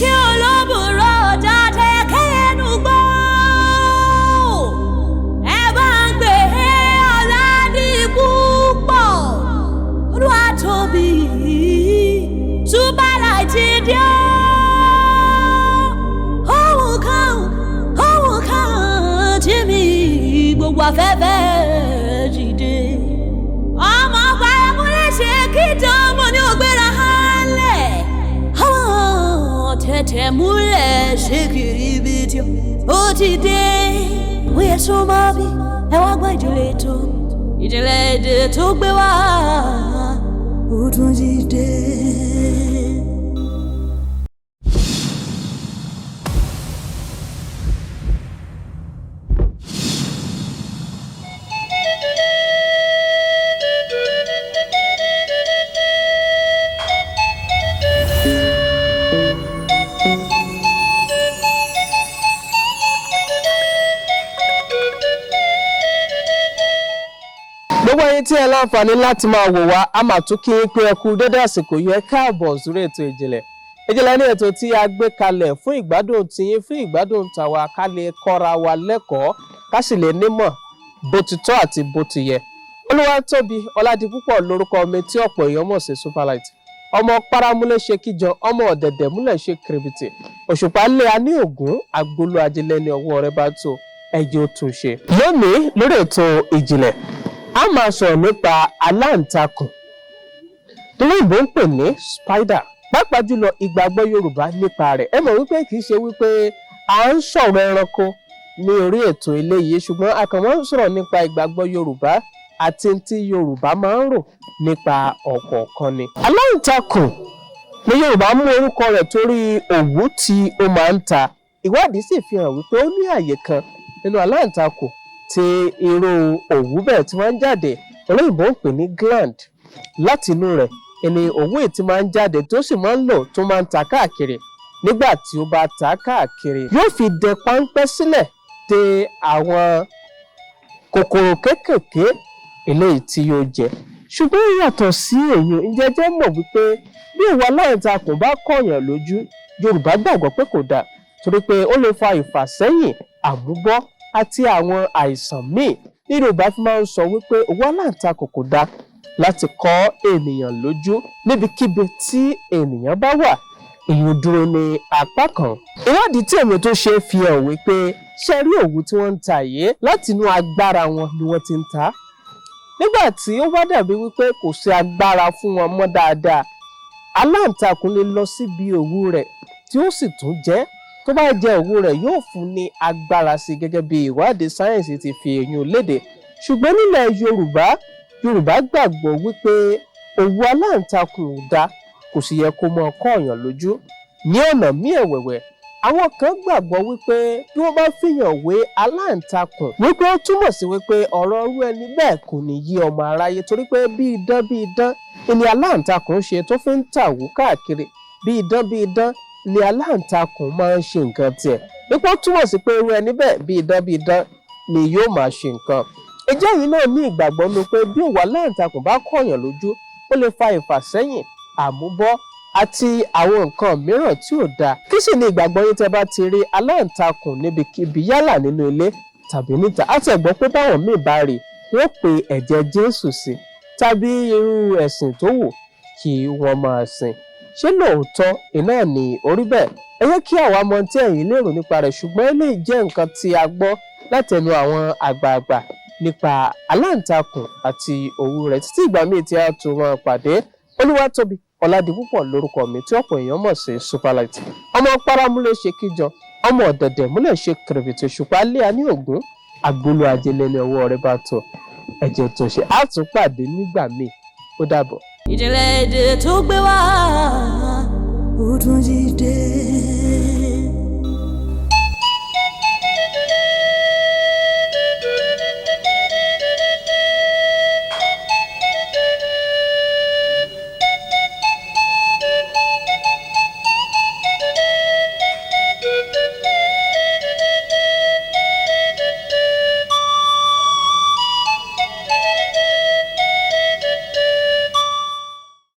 Kí olóbùrò jáde kẹ́nu gbọ́. Ẹ bá ń gbé Ọládipúpọ̀. Olúwa tóbi. Super Light dé o. Ohun kan tí mi gbogbo afẹ́fẹ́ dìde. Ọmọ paramúlẹ̀ ṣe kí dánmọ̀ ní ògbéra hálẹ̀. Àwọn tẹ̀tẹ̀ múlẹ̀ ṣe kiri ibi tí ó ti dé. Ó yẹ sọ máa bí ẹ wá gbọ́ ìjìnlẹ̀ ètò. Ìjìnlẹ̀ èdè tó gbé wá ó tún ti dé. Gbogbo ẹ̀yin tí ẹ láǹfààní láti máa wò wá, a máa tún kí yín pé ẹ kú dédé àsìkò yìí. Ẹ káàbọ̀ sórí ètò Ìjìnlẹ̀. Ìjìnlẹ̀ ní ètò tí a gbé kalẹ̀ fún ìgbádùn tiyín, fún ìgbádùn tàwa, ká lè kọ́ra wa lẹ́kọ̀ọ́, ká sì lè nímọ̀ bó ti tọ́ àti bó ti yẹ. Olúwatóbi Ọládipúpọ̀ lórúkọ mi tí ọ̀pọ̀ èèyàn mọ̀ sí Superlight. Ọmọ paramúlẹ̀ ṣe kíjọ, ọmọ ọ̀dẹ̀dẹ̀ múlẹ̀ ṣe kìrìbìtì, òṣùpá lé a ní ògún agbolú ajílẹ̀ ní ọwọ́ rẹ bá tó ẹjẹ́ ó tún ṣe. Lónìí lórí ètò Ìjìnlẹ̀, a máa sọ̀rọ̀ nípa aláǹtakùn tolóyìnbó ń pè ní spider, pàápàá jùlọ ìgbàgbọ́ Yorùbá nípa rẹ̀. Ẹ mọ̀ wípé kì í ṣe wípé à ń sọ̀rọ̀ ẹranko ní orí ètò eléyìí, ṣùgbọ́n a kàn máa ń sọ̀rọ̀ nípa ìgbàgbọ́ Yorùbá àti tí Yorùbá máa ń rò nípa ọ̀kọ̀ọ̀kan ni. Aláǹtakùn ní Yorùbá mú orúkọ rẹ̀ torí òwú tí ó máa ń ta. Ìwádìí sì fi hàn wípé ó ní àyè kan nínú aláǹtakùn tí irú òwú bẹ́ẹ̀ tí wọ́n ń jáde, olóyìnbó ń pè ní gland. Láti inú rẹ̀ ni òwú yìí ti máa ń jáde, tó sì máa ń lò tó máa ń ta káàkiri. Nígbà tí ó bá ta káàkiri, yóò fi dẹ páńpẹ́ sílẹ̀ de àwọn kòkòrò kéékèèké eléyìí tí yóò jẹ. Ṣùgbọ́n yàtọ̀ sí èyí, ǹjẹ́ jẹ́ mọ̀ wípé bí òwú aláǹtakùn bá kọ̀yàn lójú, Yorùbá gbàgbọ́ pé kò dáa, torí pé ó lè fa ìfàsẹ́yìn, àmúbọ́ àti àwọn àìsàn míì ní Yorùbá fi máa ń sọ wípé òwú aláǹtakùn kò dáa láti kọ́ ènìyàn lójú níbikíbi tí ènìyàn bá wà. Èyí dúró ní apá kan. Ìwádìí tí èmi tó ṣe fi hàn wípé ṣe rí òwú tí wọ́n ń ta yìí, láti inú agbára wọn ni wọ́n ti ń ta. Nígbà tí ó bá dàbí wípé kò sí agbára fún wọn mọ́ dáadáa, aláǹtakùn lè lọ síbi òwú rẹ̀ tí ó sì tún jẹ. Tó bá jẹ òwú rẹ̀, yóò fún ní agbára sí, gẹ́gẹ́ bí ìwádìí sáyẹ́ǹsì ti fi èyàn léde. Ṣùgbọ́n nílẹ̀ Yorùbá, Yorùbá gbàgbọ́ wípé òwú aláǹtakùn ò dáa, kò sì yẹ kó mọ kọ́ọ̀yàn lójú. Ní ọ̀nà míì ẹ̀wẹ̀wẹ̀, àwọn kan gbàgbọ́ wípé bí wọ́n bá fìyàn wé aláǹtakùn, wípé ó túmọ̀ sí wípé ọ̀rọ̀ irú ẹni bẹ́ẹ̀ kò ní yí ọmọ aráyé, torí pé bí idán bí idán ni aláǹtakùn ṣe tó fi ń tàwú káàkiri, bí idán bí idán ni aláǹtakùn máa ń ṣe nǹkan tiẹ̀, wípé ó túmọ̀ sí pé irú ẹni bẹ́ẹ̀, bí idán bí idán ni yóò máa ṣe nǹkan. Ìjẹ́ yìí náà ní ìgbàgbọ́ nu pé bí òwú aláǹtakùn bá kọ̀yàn lójú, ó lè fa ìfàsẹ́yìn, àmúbọ́ àti àwọn nǹkan mìíràn tí ò dáa? Kí sì ni ìgbàgbọ́ yín tẹ́ bá ti rí aláǹtakùn níbikíbi, yálà nínú ilé tàbí níta? Á tẹ̀ gbọ́ pé báwọn míì bá rí, wọ́n pe ẹ̀jẹ̀ Jésù sí tàbí irú ẹ̀sìn tó wù kí wọ́n máa sìn. Ṣé lóòótọ́ iná ní orí bẹ́ẹ̀? Ẹ jẹ́ kí àwa mọ tí ẹ̀yin lérò nípa rẹ̀. Ṣùgbọ́n eléyìí jẹ́ nǹkan tí a gbọ́ látẹnu àwọn àgbààgbà nípa aláǹtakùn àti òwú rẹ̀. Títí ìgbà míì tí a tún máa pàdé, Olúwatóbi Ọládipúpọ̀ lórúkọ mi tí ọ̀pọ̀ èèyàn mọ̀ sí Superlight. Ọmọ paramúlẹ̀ ṣe kíjọ, ọmọ ọ̀dẹ̀dẹ̀ múlẹ̀ ṣe kìrìbìtì, òṣùpá lé a ní ògún agbolú ajẹlẹ ní ọwọ́ rẹ̀ bá tó ẹ̀jẹ̀ tó ṣe. Á tún pàdé nígbà míì. Ó dàbọ̀. Ìjìnlẹ̀ èdè tó gbé wá ó tún ti dé.